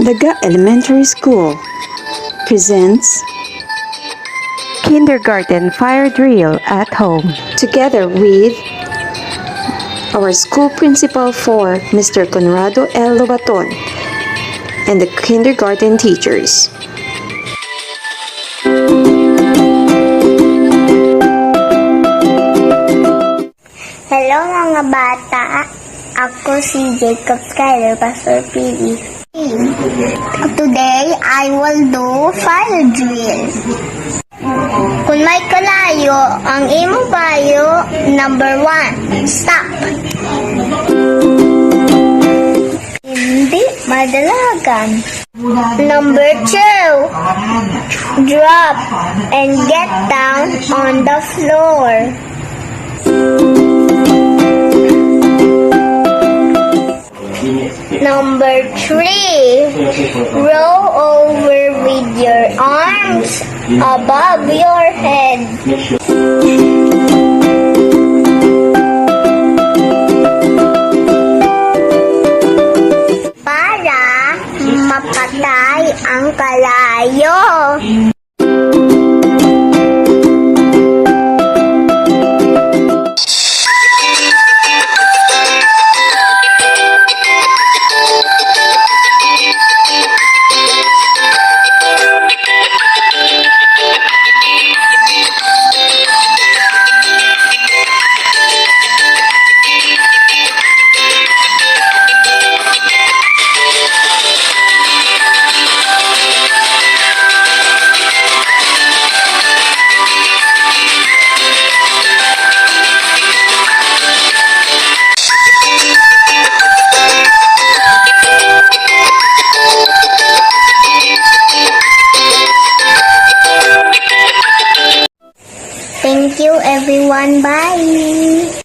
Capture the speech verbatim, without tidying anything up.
Daga Elementary School presents Kindergarten Fire Drill at Home, together with our school principal four, Mister Conrado L. Lobaton, and the kindergarten teachers. Hello, mga bata. Ako si Jacob Skyler, Pastor P E. Today, I will do fire drill. Kung may kalayo ang imo bayo, number one, stop. Hindi madalagan. Number two, drop and get down on the floor. Number three, roll over with your arms above your head. Para mapatay ang kalayo. Thank you, everyone. Bye.